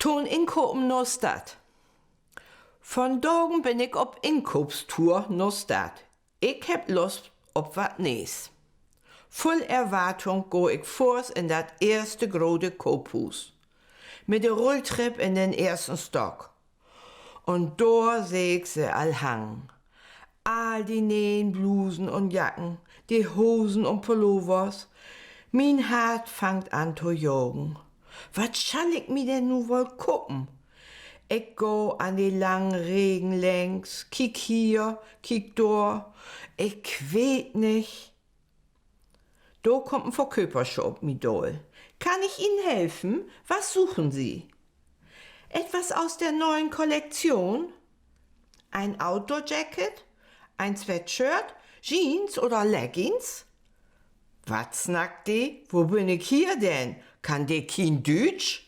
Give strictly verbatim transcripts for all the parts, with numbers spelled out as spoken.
To'n Inkopen na Stadt. Vondagen bün ik op Inkoopstour na Stadt. Ik hebb Lust op wat Nees. Vull Erwartung gah ik foorts in dat eerste grote Koophuus. Mit de Rulltrepp in den eersten Stock. Un dor seh ik se al hangen. All de ne'en Blusen un Jacken, de Hosen un Pullovers. Mien Hart fangt an to jagen. Wat schall ik mi denn nu woll kopen? Ik gah an de lange Regen langs, kiek hier, kiek dor. Ik weet nich. Do kummt en Verköpersche op mi daal. Kann ich Ihnen helfen? Was suchen Sie? Etwas aus der neuen Kollektion? Ein Outdoor-Jacket? Ein Sweatshirt? Jeans oder Leggings? Wat snackt de? Wo bün ik hier denn? Kann de kien Düütsch?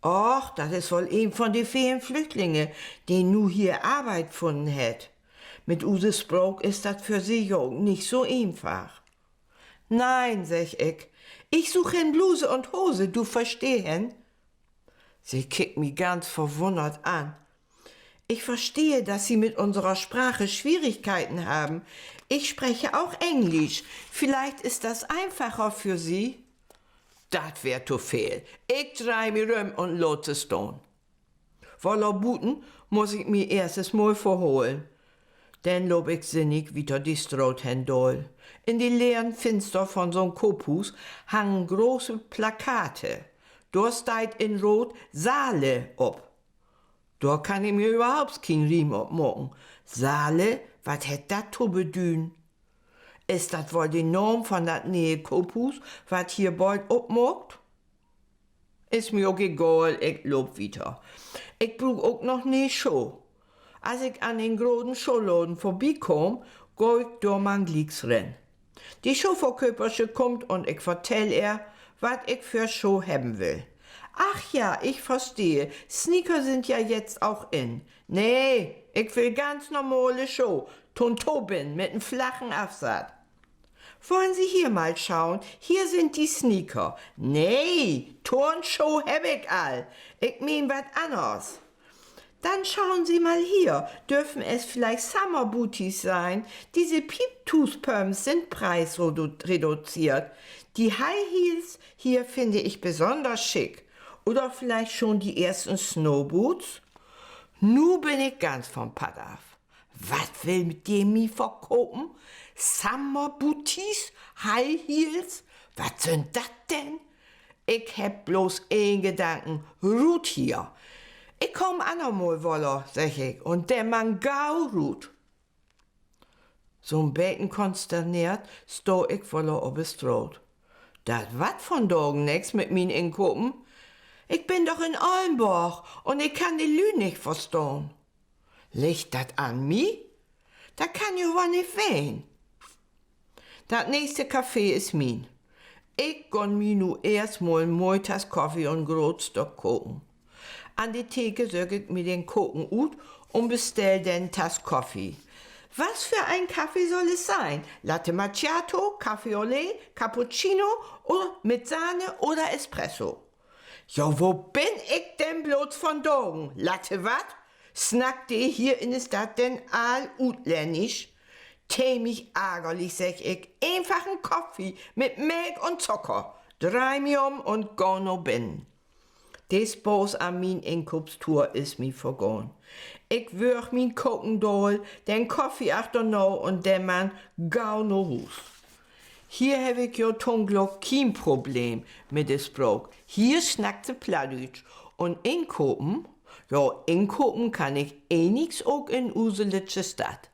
Och, dat is woll een von de velen Flüchtlinge, de nu hier Arbeit funnen hett. Mit use Spraak is dat för se ja ok nich so eenfach. Nein, segg ik, ich suchen Bluse und Hose, du verstehen? Se kickt mi ganz verwunnert an. Ich verstehe, dass Sie mit unserer Sprache Schwierigkeiten haben. Ich spreche auch Englisch. Vielleicht ist das einfacher für Sie? Dat weer to veel. Ik dreih mi rüm un laat se stahn. Woller buten muss ik mi eerst es mal verholen. Denn loop ik sinnig wieter de Straat hen daal. In de leren Finster von so'n Koophuus hangen grote Plakate. Dor steiht in root Saale op. Dor kann ik mi överhaupt kien Riem op maken. Saale, wat hett dat to bedüden? Is dat woll de Naam von dat ne'e Koophuus, wat hier bold opmaakt? Is mi ok egaal, ik loop wieter. Ik bruuk ok noch ne'e Schoh. As ik an en groten Schohladen vörbikaam, gah ik dor man glieks rin. De Schohverköpersche kummt un ik vertell ehr, wat ik för Schoh hebben will. Ach ja, ich verstehe. Sneaker sind ja jetzt auch in. Nee, ik will ganz normale Schoh. To'n Tobinnen mit en flachen Afsatz. Wollen Sie hier mal schauen? Hier sind die Sneaker. Nee, Turnschoh hebb ik al. Ik meen wat anners. Dann schauen Sie mal hier. Dürfen es vielleicht Summer Booties sein? Diese Pieptuuspöms sind preisreduziert. Die High Heels hier finde ich besonders schick. Oder vielleicht schon die ersten Snowboots? Nu bün ik ganz von Padd af. Wat will de mi verkopen? Summer Booties? High Heels? Wat sünd dat denn? Ik hebb bloots een Gedanken: Rut hier! Ik kaam annermal woller, segg ik, un denn man gau rut. So'n beten konsterneert stah ik woller op de Straat. Dat warrt vondagen nix mit mien Inkopen. Ik bün doch in Ollnborg un ik kann de Lüüd nich verstahn. Liggt dat an mi? Dat kann jo woll nich ween. Dat nächste Café is mien. Ik gunn mi nu eerstmal en moi Tass Koffie un groot Stück Koken. An de Theke söök ik mi den Koken ut un bestell denn en Tass Koffie. Was für ein Kaffee soll es sein? Latte Macchiato, Café au lait, Cappuccino oder mit Sahne oder Espresso? Jo, wo bün ik denn bloots vondagen? Latte wat? Snackt de hier in de Stadt denn all Utlännisch? Teemlich argerlich segg ik: Eenfach en Koffie mit Melk un Zucker. Dreih mi üm un gah na binnen. De Spaaß an mien Inkoopstour is mi vergahn. Ik wörg mien Koken daal, den Koffie achterna un denn man gau na Huus. Hier heff ik jo to'n Glück kien Problem mit de Spraak. Hier snackt se Plattdüütsch. Un inkopen? Jo, inkopen kann ik enigs ok in use lüttje Stadt.